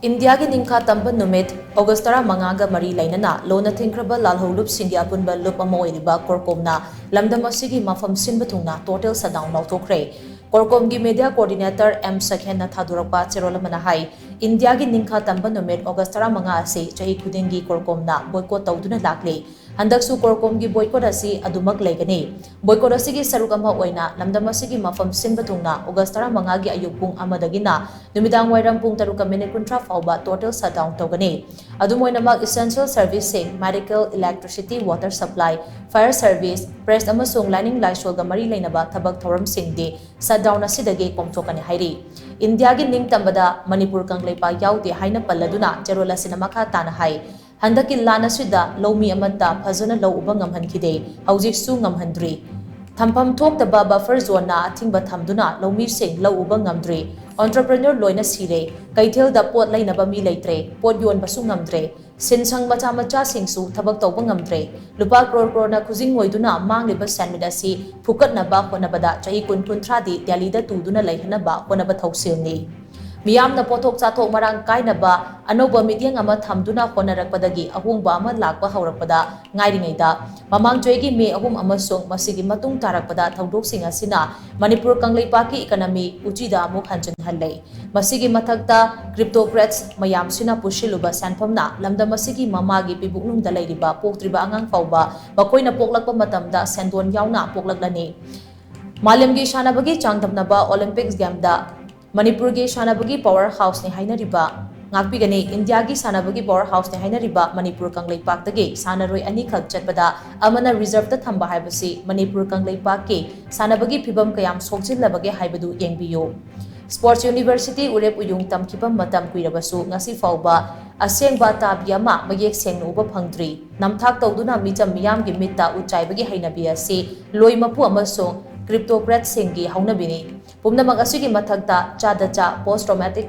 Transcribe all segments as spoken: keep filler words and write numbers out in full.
ꯏꯟꯗꯤꯌꯥꯒꯤ ꯅꯤꯡꯈꯥ ꯇꯝꯕ ꯅꯨꯃꯤꯠ ꯑꯣꯒꯁ ꯇꯔꯥꯃꯉꯥꯒ ꯃꯔꯤ ꯂꯩꯅꯅ ꯂꯣꯟꯅ ꯊꯤꯡꯈ꯭ꯔꯕ ꯂꯥꯜꯍꯧ ꯂꯨꯞꯁꯤꯡꯒꯤ ꯑꯄꯨꯟꯕ ꯂꯨꯞ ꯑꯃ ꯑꯣꯏꯔꯤꯕ ꯀꯣꯔꯀꯣꯝꯅ ꯂꯝꯗꯝ ꯑꯁꯤꯒꯤ ꯃꯐꯝ ꯁꯤꯟꯕ ꯊꯨꯡꯅ total shutdown ꯂꯥꯎꯊꯣꯛꯈ꯭ꯔꯦ꯫ ꯀꯣꯔꯀꯣꯝꯒꯤ media coordinator ꯑꯦꯝ ꯁꯈꯦꯟꯅ ꯊꯥꯗꯣꯔꯛꯄ ꯆꯦꯔꯣꯜ ꯑꯃꯅ ꯍꯥꯏ, ꯏꯟꯗꯤꯌꯥꯒꯤ ꯅꯤꯡꯈꯥ ꯇꯝꯕ ꯅꯨꯃꯤꯠ ꯑꯣꯒꯁ ꯇꯔꯥꯃꯉꯥ ꯑꯁꯤ ꯆꯍꯤ ꯈꯨꯗꯤꯡꯒꯤ ꯀꯣꯔꯀꯣꯝꯅ boycott ꯇꯧꯗꯨꯅ ꯂꯥꯛꯂꯤ꯫ ꯍꯟꯗꯛꯁꯨ ꯀꯣꯔꯀꯣꯝꯒꯤ boycott ꯑꯁꯤ ꯑꯗꯨꯃꯛ ꯂꯩꯒꯅꯤ꯫ Boycott ꯑꯁꯤꯒꯤ ꯁꯔꯨꯛ ꯑꯃ ꯑꯣꯏꯅ ꯂꯝꯗꯝ ꯑꯁꯤꯒꯤ ꯃꯐꯝ ꯁꯤꯟꯕ ꯊꯨꯡꯅ ꯑꯣꯒꯁ ꯇꯔꯥꯃꯉꯥꯒꯤ ꯑꯌꯨꯛ ꯄꯨꯡ ꯑꯃꯗꯒꯤꯅ ꯅꯨꯃꯤꯗꯥꯡ ꯋꯥꯏꯔꯝ ꯄꯨꯡ ꯇꯔꯨꯛꯀ ꯃꯤꯅꯤꯠ ꯀꯨꯟꯊ꯭ꯔꯥ ꯐꯥꯎꯕ total shutdown ꯇꯧꯒꯅꯤ꯫ ꯑꯗꯨꯝ ꯑꯣꯏꯅꯃꯛ essential serviceꯁꯤꯡ, medical, electricity, water supply, fire service, press ꯑꯃꯁꯨꯡ ꯂꯥꯏꯅꯤꯡ ꯂꯥꯏꯁꯣꯜꯒ ꯃꯔꯤ ꯂꯩꯅꯕ ꯊꯕꯛ ꯊꯧꯔꯝꯁꯤꯡꯗꯤ shutdown ꯑꯁꯤꯗꯒꯤ ꯀꯣꯝꯊꯣꯛꯀꯅꯤ ꯍꯥꯏꯔꯤ꯫ ꯏꯟꯗꯤꯌꯥꯒꯤ ꯅꯤꯡꯇꯝꯕꯗ ꯃꯅꯤꯄꯨꯔ ꯀꯪꯂꯩꯄꯥꯛ ꯌꯥꯎꯗꯦ ꯍꯥꯏꯅ ꯄꯜꯂꯗꯨꯅ ꯆꯦꯔꯣꯜ ꯑꯁꯤꯅ ꯃꯈꯥ ꯇꯥꯅ ꯍꯥꯏ, ꯍꯟꯗꯛꯀꯤ ꯂꯥꯟ ꯑꯁꯤꯗ ꯂꯧꯃꯤ ꯑꯃꯠꯇ ꯐꯖꯅ ꯂꯧ ꯎꯕ ꯉꯝꯍꯟꯈꯤꯗꯦ, ꯍꯧꯖꯤꯛꯁꯨ ꯉꯝꯍꯟꯗ꯭ꯔꯤ꯫ ꯊꯝꯐꯝ ꯊꯣꯛꯇꯕ buffer zoneꯅ ꯑꯊꯤꯡꯕ ꯊꯝꯗꯨꯅ ꯂꯧꯃꯤꯁꯤꯡ ꯂꯧ ꯎꯕ ꯉꯝꯗ꯭ꯔꯤ꯫ Entrepreneur ꯂꯣꯏꯅ ꯁꯤꯔꯦ꯫ ꯀꯩꯊꯦꯜꯗ ꯄꯣꯠ ꯂꯩꯅꯕ ꯃꯤ ꯂꯩꯇ꯭ꯔꯦ, ꯄꯣꯠ ꯌꯣꯟꯕꯁꯨ ꯉꯝꯗ꯭ꯔꯦ꯫ ꯁꯤꯟꯁꯪ ꯃꯆꯥ ꯃꯆꯥꯁꯤꯡꯁꯨ ꯊꯕꯛ ꯇꯧꯕ ꯉꯝꯗ꯭ꯔꯦ꯫ ꯂꯨꯄꯥ ꯀ꯭ꯔꯣꯔ ꯀ꯭ꯔꯣꯔꯅ ꯈꯨꯖꯤꯡ ꯑꯣꯏꯗꯨꯅ ꯃꯥꯡꯂꯤꯕ ꯁꯦꯟꯃꯤꯠ ꯑꯁꯤ ꯐꯨꯀꯠꯅꯕ ꯍꯣꯠꯅꯕꯗ ꯆꯍꯤ ꯀꯨꯟ ꯀꯨꯟꯊ꯭ꯔꯥꯗꯤ ꯗꯦꯜꯂꯤꯗ ꯇꯨꯗꯨꯅ ꯂꯩꯍꯟꯅꯕ ꯍꯣꯠꯅꯕ ꯊꯧꯁꯤꯜꯅꯤ꯫ ꯃꯤꯌꯥꯝꯅ ꯄꯣꯠꯊꯣꯛ ꯆꯥꯊꯣꯛ ꯃꯔꯥꯡ ꯀꯥꯏꯅꯕ ꯑꯅꯧꯕ ꯃꯤꯠꯌꯦꯡ ꯑꯃ ꯊꯝꯗꯨꯅ ꯍꯣꯠꯅꯔꯛꯄꯗꯒꯤ ꯑꯍꯣꯡꯕ ꯑꯃ ꯂꯥꯛꯄ ꯍꯧꯔꯛꯄꯗ ꯉꯥꯏꯔꯤꯉꯩꯗ, ꯃꯃꯥꯡ ꯆꯍꯤꯒꯤ ꯃꯦ ꯑꯍꯨꯝ ꯑꯃꯁꯨꯡ ꯃꯁꯤꯒꯤ ꯃꯇꯨꯡ ꯇꯥꯔꯛꯄꯗ ꯊꯧꯗꯣꯛꯁꯤꯡ ꯑꯁꯤꯅ ꯃꯅꯤꯄꯨꯔ ꯀꯪꯂꯩꯄꯥꯛꯀꯤ economy ꯎꯆꯤꯗ ꯑꯃꯨꯛ ꯍꯟꯖꯤꯟꯍꯜꯂꯦ꯫ ꯃꯁꯤꯒꯤ ꯃꯊꯛꯇ cryptocrats ꯃꯌꯥꯝꯁꯤꯅ ꯄꯨꯁꯤꯜꯂꯨꯕ ꯁꯦꯟꯐꯝꯅ ꯂꯝꯗꯝ ꯑꯁꯤꯒꯤ ꯃꯃꯥꯒꯤ ꯄꯤꯕꯨꯛꯅꯨꯡꯗ ꯂꯩꯔꯤꯕ ꯄꯣꯛꯇ꯭ꯔꯤꯕ ꯑꯉꯥꯡ ꯐꯥꯎꯕ ꯃꯈꯣꯏꯅ ꯄꯣꯛꯂꯛꯄ ꯃꯇꯝꯗ ꯁꯦꯟꯗꯣꯟ ꯌꯥꯎꯅ ꯄꯣꯛꯂꯛꯂꯅꯤ꯫ ꯃꯥꯂꯦꯝꯒꯤ ꯁꯥꯟꯅꯕꯒꯤ ꯆꯥꯡꯗꯝꯅꯕ Olympics gameꯗ ꯃꯅꯤꯄꯨꯔꯒꯤ ꯁꯥꯟꯅꯕꯒꯤ power houseꯅꯤ ꯍꯥꯏꯅꯔꯤꯕ, ꯉꯥꯛꯄꯤꯒꯅꯤ, ꯏꯟꯗꯤꯌꯥꯒꯤ ꯁꯥꯟꯅꯕꯒꯤ power houseꯅꯤ ꯍꯥꯏꯅꯔꯤꯕ ꯃꯅꯤꯄꯨꯔ ꯀꯪꯂꯩꯄꯥꯛꯇꯒꯤ ꯁꯥꯟꯅꯔꯣꯏ ꯑꯅꯤꯈꯛ ꯆꯠꯄꯗ ꯑꯃꯅ reserveꯇ ꯊꯝꯕ ꯍꯥꯏꯕꯁꯤ ꯃꯅꯤꯄꯨꯔ ꯀꯪꯂꯩꯄꯥꯛꯀꯤ ꯁꯥꯟꯅꯕꯒꯤ ꯐꯤꯕꯝ ꯀꯌꯥꯝ ꯁꯣꯛꯆꯤꯜꯂꯕꯒꯦ ꯍꯥꯏꯕꯗꯨ ꯌꯦꯡꯕꯤꯌꯨ꯫ Sports University ꯎꯔꯦꯞ ꯎꯌꯨꯡ ꯇꯝꯈꯤꯕ ꯃꯇꯝ ꯀꯨꯏꯔꯕꯁꯨ ꯉꯁꯤ ꯐꯥꯎꯕ ꯑꯁꯦꯡꯕ ꯇꯥꯕꯤ ꯑꯃ ꯃꯌꯦꯛ ꯁꯦꯡꯅ ꯎꯕ ꯐꯪꯗ꯭ꯔꯤ꯫ ꯅꯝꯊꯥꯛ ꯇꯧꯗꯨꯅ ꯃꯤꯆꯝ ꯃꯤꯌꯥꯝꯒꯤ ꯃꯤꯠꯇ ꯎꯠ ꯆꯥꯏꯕꯒꯤ ꯍꯩꯅꯕꯤ ꯑꯁꯤ ꯂꯣꯏ ꯃꯄꯨ ꯑꯃꯁꯨꯡ cryptocratsꯁꯤꯡꯒꯤ ꯍꯧꯅꯕꯤꯅꯤ꯫ ꯄꯨꯝꯅꯃꯛ ꯑꯁꯤꯒꯤ ꯃꯊꯛꯇ ꯆꯥꯗ ꯆꯥ post traumatic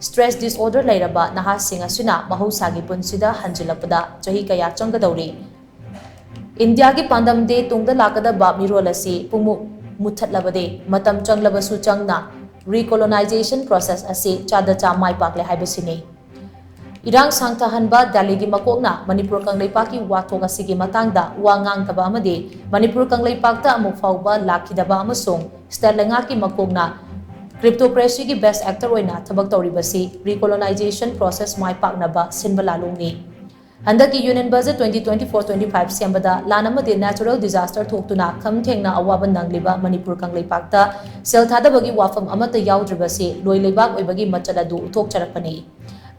stress disorder ꯂꯩꯔꯕ ꯅꯍꯥꯁꯤꯡ ꯑꯁꯤꯅ ꯃꯍꯧꯁꯥꯒꯤ ꯄꯨꯟꯁꯤꯗ ꯍꯟꯖꯤꯜꯂꯛꯄꯗ ꯆꯍꯤ ꯀꯌꯥ ꯆꯪꯒꯗꯧꯔꯤ꯫ ꯏꯟꯗꯤꯌꯥꯒꯤ ꯄꯥꯟꯗꯝꯗꯤ ꯇꯨꯡꯗ ꯂꯥꯛꯀꯗꯕ ꯃꯤꯔꯣꯜ ꯑꯁꯤ ꯄꯨꯡꯃꯨꯠ ꯃꯨꯠꯊꯠꯂꯕꯗꯤ ꯃꯇꯝ ꯆꯪꯂꯕꯁꯨ ꯆꯪꯅ recolonization process ꯑꯁꯤ ꯆꯥꯗ ꯆꯥ ꯃꯥꯏ ꯄꯥꯛꯂꯦ ꯍꯥꯏꯕꯁꯤꯅꯤ꯫ ꯏꯔꯥꯡ ꯁꯥꯡꯊꯍꯟꯕ ꯗꯦꯜꯂꯤꯒꯤ ꯃꯀꯣꯛꯅ ꯃꯅꯤꯄꯨꯔ ꯀꯪꯂꯩꯄꯥꯛꯀꯤ ꯋꯥꯊꯣꯛ ꯑꯁꯤꯒꯤ ꯃꯇꯥꯡꯗ ꯋꯥ ꯉꯥꯡꯗꯕ ꯑꯃꯗꯤ ꯃꯅꯤꯄꯨꯔ ꯀꯪꯂꯩꯄꯥꯛꯇ ꯑꯃꯨꯛ ꯐꯥꯎꯕ ꯂꯥꯛꯈꯤꯗꯕ ꯑꯃꯁꯨꯡ state ꯂꯩꯉꯥꯛꯀꯤ ꯃꯀꯣꯛꯅ cryptocracyꯒꯤ best actor ꯑꯣꯏꯅ ꯊꯕꯛ ꯇꯧꯔꯤꯕꯁꯤ recolonization process ꯃꯥꯏ ꯄꯥꯛꯅꯕ ꯁꯤꯟꯕ ꯂꯥꯂꯣꯡꯅꯤ꯫ ꯍꯟꯗꯛꯀꯤ Union Budget twenty twenty-four twenty-five ꯁꯦꯝꯕꯗ ꯂꯥꯟ ꯑꯃꯗꯤ natural disaster ꯊꯣꯛꯇꯨꯅ ꯈꯝ ꯊꯦꯡꯅ ꯑꯋꯥꯕ ꯅꯪꯂꯤꯕ ꯃꯅꯤꯄꯨꯔ ꯀꯪꯂꯩꯄꯥꯛꯇ ꯁꯦꯜ ꯊꯥꯗꯕꯒꯤ ꯋꯥꯐꯝ ꯑꯃꯠꯇ ꯌꯥꯎꯗ꯭ꯔꯤꯕꯁꯤ ꯂꯣꯏ ꯂꯩꯕꯥꯛ ꯑꯣꯏꯕꯒꯤ ꯃꯆꯠ ꯑꯗꯨ ꯎꯠꯊꯣꯛꯆꯔꯛꯄꯅꯤ꯫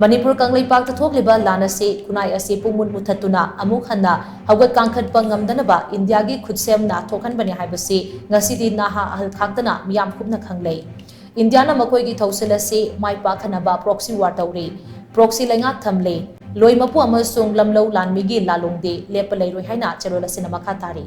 ꯃꯅꯤꯄꯨꯔ ꯀꯪꯂꯩꯄꯥꯛꯇ ꯊꯣꯛꯂꯤꯕ ꯂꯥꯟ ꯑꯁꯤ ꯈꯨꯟꯅꯥꯏ ꯑꯁꯤ ꯄꯨꯡꯃꯨꯠ ꯃꯨꯠꯊꯠꯇꯨꯅ ꯑꯃꯨꯛ ꯍꯟꯅ ꯍꯧꯒꯠ ꯀꯥꯡꯈꯠꯄ ꯉꯝꯗꯅꯕ ꯏꯟꯗꯤꯌꯥꯒꯤ ꯈꯨꯠꯁꯦꯝꯅ ꯊꯣꯛꯍꯟꯕꯅꯤ ꯍꯥꯏꯕꯁꯤ ꯉꯁꯤꯗꯤ ꯅꯍꯥ ꯑꯍꯜ ꯈꯥꯛꯇꯅ ꯃꯤꯌꯥꯝ ꯀꯨꯞꯅ ꯈꯪꯂꯦ꯫ ꯏꯟꯗꯤꯌꯥꯅ ꯃꯈꯣꯏꯒꯤ ꯊꯧꯁꯤꯜ ꯑꯁꯤ ꯃꯥꯏ ꯄꯥꯛꯍꯟꯅꯕ proxy war ꯇꯧꯔꯤ꯫ Proxy ꯂꯩꯉꯥꯛ ꯊꯝꯂꯤ꯫ ꯂꯣꯏ ꯃꯄꯨ ꯑꯃꯁꯨꯡ ꯂꯝꯂꯧ ꯂꯥꯟꯃꯤꯒꯤ ꯂꯥꯂꯣꯡꯗꯤ ꯂꯦꯞꯄ ꯂꯩꯔꯣꯏ ꯍꯥꯏꯅ ꯆꯦꯔꯣꯜ ꯑꯁꯤꯅ ꯃꯈꯥ ꯇꯥꯔꯤ꯫